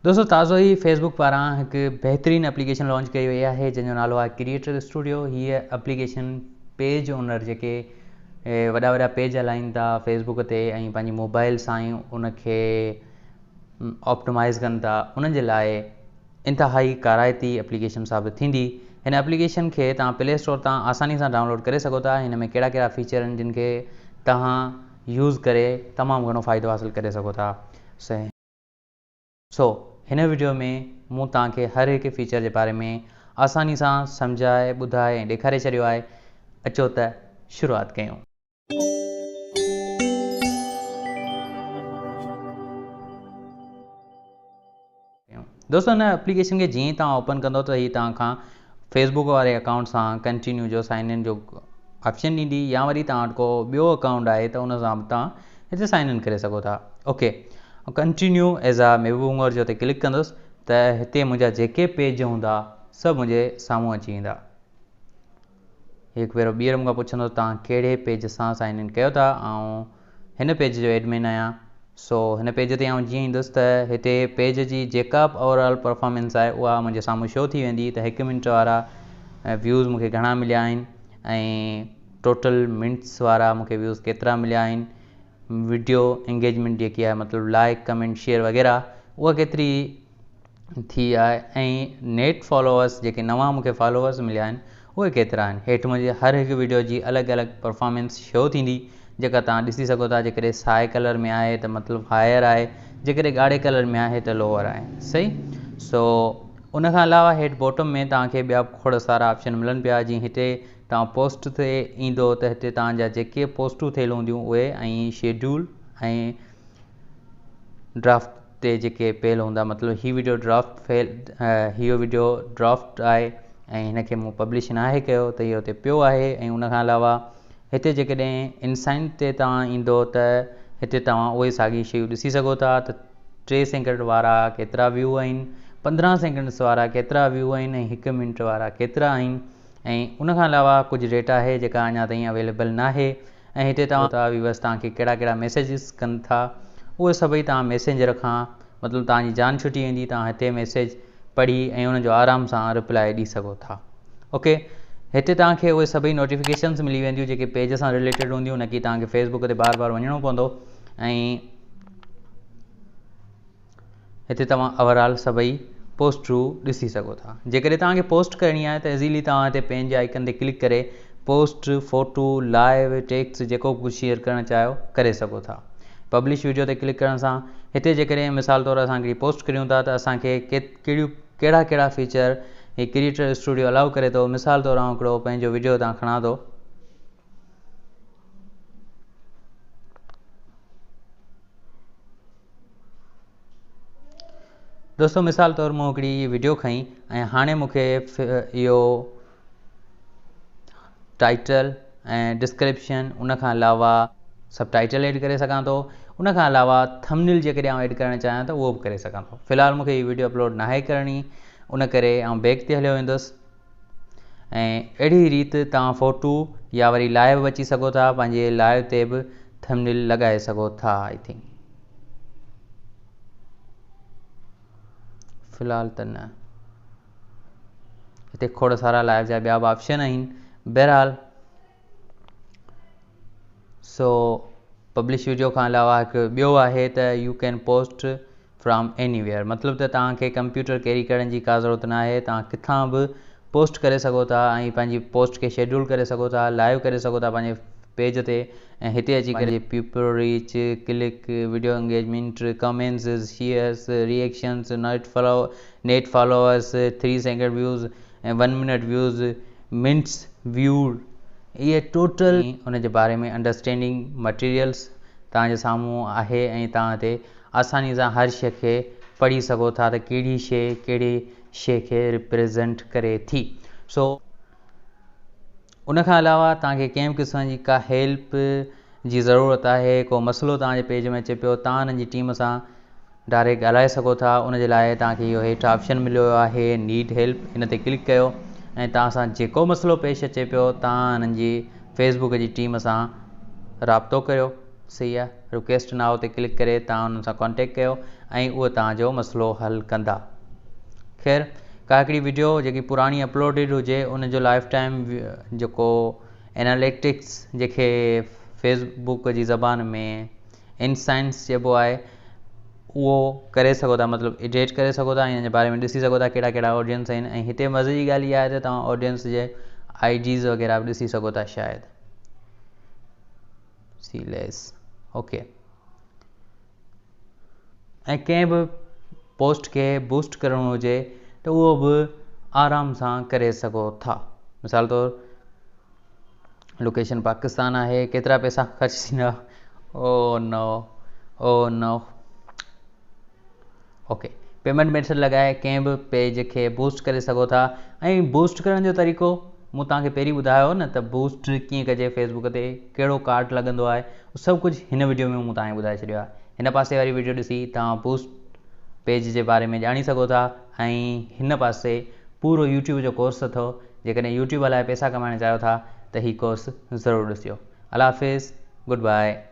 دوستو تازو ئي فيسبوڪ پاران هڪ بهترين اپليڪيشن لانچ ڪئي وئي آهي جنهن جو نالو آهي ڪريئيٽر اسٽوڊيو. هيء اپليڪيشن پيج اونر جيڪي وڏا وڏا پيج هلائين ٿا فيسبوڪ تي ۽ پنهنجي موبائل سان ئي ان کي آپٽمائز ڪن ٿا انهن جي لاء انتهائي ڪارائتي اپليڪيشن ثابت ٿيندي. هن اپليڪيشن کي توهان پلي اسٽور تان آساني سان ڊائونلوڊ ڪري سگهو ٿا. هن ۾ ڪهڙا ڪهڙا فيچر آهن جن کي توهان يوز ڪري تمام گهڻو فائدو حاصل ڪري سگهو ٿا. سو هن وڊيو ۾ مون توهان کي هر هڪ فيچر جي باري ۾ آساني سان سمجهائي ٻڌائي ۽ ڏيکاري ڇڏيو آهي. اچو ته شروعات ڪيون. دوستو هن اپليڪيشن کي جيئن ئي توهان اوپن ڪندو ته هي توهان کان فيسبوڪ واري اڪائونٽ سان ڪنٽينيو جو سائن ان جو آپشن ڏيندي يا وري توهان وٽ ڪو ٻيو اڪائونٽ آهي ته ان سان به توهان هتي سائن ان ڪري سگهو ٿا. اوڪي ڪنٽينيو ايز آ محبوب هنڱور جو تي ڪلڪ ڪندس ته هتي منهنجا جيڪي پيج هوندا سڀ منهنجي سامهون اچي ويندا. هڪ ڀيرو ٻيهر مون کان پڇندو توهان ڪهڙي پيج سان سائن ان ڪيو ٿا. آئون هن پيج جو ايڊمن آهيان سو هن پيج تي آئون جيئن ايندس ته هتي پيج جي جيڪا به اوور آل پرفارمنس آهي اها منهنجي سامهون شو ٿي ويندي ته هڪ منٽ وارا ويوز مون کي گهڻا مليا آهن ۽ ٽوٽل منٽس وارا مون کي ويوز ڪيترا مليا آهن، وڊيو انگيجمينٽ جيڪي آهي مطلب لائڪ ڪمينٽ شيئر وغيره اها ڪيتري ٿي آهي ۽ نيٽ فالوورس جيڪي نوان مون کي فالوورس مليا آهن اهي ڪيترا آهن. هيٺ منهنجي هر هڪ وڊيو جي الڳ الڳ پرفارمنس شو ٿيندي جيڪا توهان ڏسي سگهو ٿا. جيڪڏهن سائي ڪلر ۾ آهي ته مطلب هائر آهي، جيڪڏهن ڳاڙهي ڪلر ۾ آهي ته لوئر آهي. صحيح سو ان کان علاوه هيٺ باٽم ۾ توهان کي ٻيا کوڙ سارا آپشن ملن پيا جيئن هتي توهان پوسٽ تي ايندو ته هتي توهان جا جيڪي پوسٽون ٿيل هونديون اهي ۽ شيڊيول ۽ ڊرافٽ تي جيڪي پيل هوندا مطلب هي وڊيو ڊرافٽ فيل هيو وڊيو ڊرافٽ آهي ۽ هن کي مون پبلش ناهي ڪيو ته اهو هتي پيو آهي ۽ ان کان علاوه هتي جيڪڏهن انسائنٽ تي توهان ايندو ته هتي توهان اهي ساڳي شيون ڏسي سگهو ٿا ته 3 سيڪنڊ وارا ڪيترا ويو آهن، 15 سيڪنڊس وارا ڪيترا ويو آهن ۽ هڪ منٽ وارا ڪيترا آهن ۽ ان کان علاوه ڪجهه ڊيٽا آهي جيڪا اڃا تائين اويليبل ناهي ۽ هتي توهان ٿا ويورس توهان کي ڪهڙا ڪهڙا ميسيجز ڪن ٿا اهي سڀئي توهان ميسينجر کان مطلب توهان جي جان ڇٽي ويندي توهان هتي ميسيج پڙهي ۽ انهن جو آرام سان رپلائي ڏئي سگهو ٿا. اوڪي هتي توهان کي اهي سڀئي نوٽيفڪيشنز ملي وينديون جيڪي پيج سان رليٽيڊ هونديون نه ڪي توهان کي فيسبوڪ تي بار بار وڃڻو پوندو ۽ هتي توهان اوور آل سڀئي پوسٽون ڏسي سگهو ٿا. جيڪڏهن توهان کي پوسٽ ڪرڻي آهي ته ايزيلي توهان هتي پين جي آئيڪن تي ڪلڪ ڪري پوسٽ، فوٽو، لائيو، ٽيڪسٽ جيڪو به ڪجهه شيئر ڪرڻ چاهيو ڪري سگهو ٿا. پبلش وڊيو تي ڪلڪ ڪرڻ سان هتي جيڪڏهن مثال طور اسان هڪڙي پوسٽ ڪريون ٿا ته اسان کي ڪهڙيون ڪهڙا ڪهڙا فيچر هي ڪريئيٽر اسٽوڊيو الاؤ ڪري ٿو. مثال طور آئون هڪڙو پنهنجو وڊيو هتان کڻان ٿو. دوستو مثال طور مون هڪڙي وڊيو کنئي ۽ هاڻي مون کي اهو ٽائٽل ۽ ڊسڪرپشن ان کان علاوه سب ٽائٽل ايڊ ڪري سگهان ٿو ان کان علاوه ٿمنيل جيڪڏهن آئون ايڊ ڪرڻ چاهيان ته اهو به ڪري سگهان ٿو. في الحال مون کي هي وڊيو اپلوڊ ناهي ڪرڻي ان ڪري آئون بيڪ تي هليو ويندس ۽ اهڙي ريت توهان فوٽو يا وري لائيو به اچي سگهو ٿا پنهنجي لائيو تي به ٿمنيل لڳائي سگهو ٿا. I think في الحال ته نه هتي کوڙ سارا لائيو جا ٻيا به آپشن آهن. بهرحال سو پبلش وڊيو کان علاوه هڪ ٻيو آهي ته you can post from anywhere مطلب ته توهان کي ڪمپيوٽر ڪيري ڪرڻ جي ڪا ضرورت ناهي توهان ڪٿان به پوسٽ ڪري سگهو ٿا ۽ پنهنجي پوسٽ کي شيڊول ڪري سگهو ٿا لائيو ڪري سگهو ٿا پنهنجي پيج تي ۽ هتي اچي ڪري people reach click video engagement comments shares reactions net follow net followers 3 second views ۽ 1 minute views minutes viewed اهي ٽوٽل ان جي باري ۾ انڊرسٽينڊنگ مٽيريلس توهان جي سامهون آهي ۽ توهان هتي آساني سان هر شيء کي پڙهي سگهو ٿا ته ڪهڙي شيء ڪهڙي شيء کي ريپريزنٽ ڪري ٿي. سو ان کان علاوه توهان کي ڪنهن به قسم جي ڪا هيلپ جي ضرورت آهي، ڪو مسئلو توهان جي پيج ۾ اچي پيو، توهان انهن جي ٽيم سان ڊائريڪٽ ڳالهائي سگهو ٿا. ان جي لاء توهان کي اهو هيٺ آپشن مليو آهي نيڊ هيلپ، ان تي ڪلڪ ڪيو ۽ توهان سان جيڪو مسئلو پيش اچي پيو توهان انهن جي فيسبوڪ جي ٽيم سان رابطو ڪريو. صحيح آ رڪويسٽ نائو تي ڪلڪ ڪري توهان انهن سان ڪانٽيڪٽ ڪيو ۽ اهو توهان جو مسئلو حل ڪندا. خير ڪا هڪڙي وڊيو جيڪي پراڻي اپلوڊيڊ هجي ان جو لائف ٽائيم جيڪو اناليٽڪس جيڪي فيس بڪ جي زبان ۾ انسائنس چئبو آهي اهو ڪري سگهو ٿا مطلب ايڊيٽ ڪري سگهو ٿا ۽ ان جي باري ۾ ڏسي سگهو ٿا ڪهڙا ڪهڙا آڊينس آهن ۽ هتي مزي جي ڳالهه اها آهي ته توهان آڊينس جي آئي ڊيز وغيره به ڏسي سگهو ٿا شايد سي ليس اوڪي ۽ ڪنهن به پوسٽ کي بوسٽ ڪرڻو هجي ته اهو به آرام سان ڪري سگهو ٿا مثال طور لوڪيشن پاڪستان آهي ڪيترا پئسا خرچ ٿيندا او نو او نو اوڪي پيمنٽ ميٿڊ لڳائي ڪنهن به پيج کي بوسٽ ڪري سگهو ٿا ۽ بوسٽ ڪرڻ جو طريقو مون توهان کي پهرين ٻڌايو هو نه ته بوسٽ ڪيئن ڪجي فيسبوڪ تي ڪهڙو ڪارڊ لڳندو آهي سڀ ڪجهه هن وڊيو ۾ مون توهان کي ٻڌائي ڇڏيو آهي هن پاسي واري وڊيو ڏسي توهان بوسٽ پيج جي باري ۾ ڄاڻي سگهو ٿا ۽ هن پاسي پورو يوٽيوب جو ڪورس اٿو جيڪڏهن يوٽيوب هلائي پئسا ڪمائڻ چاهيو ٿا ته هي ڪورس ضرور ڏسجو الله حافظ گڊ باء.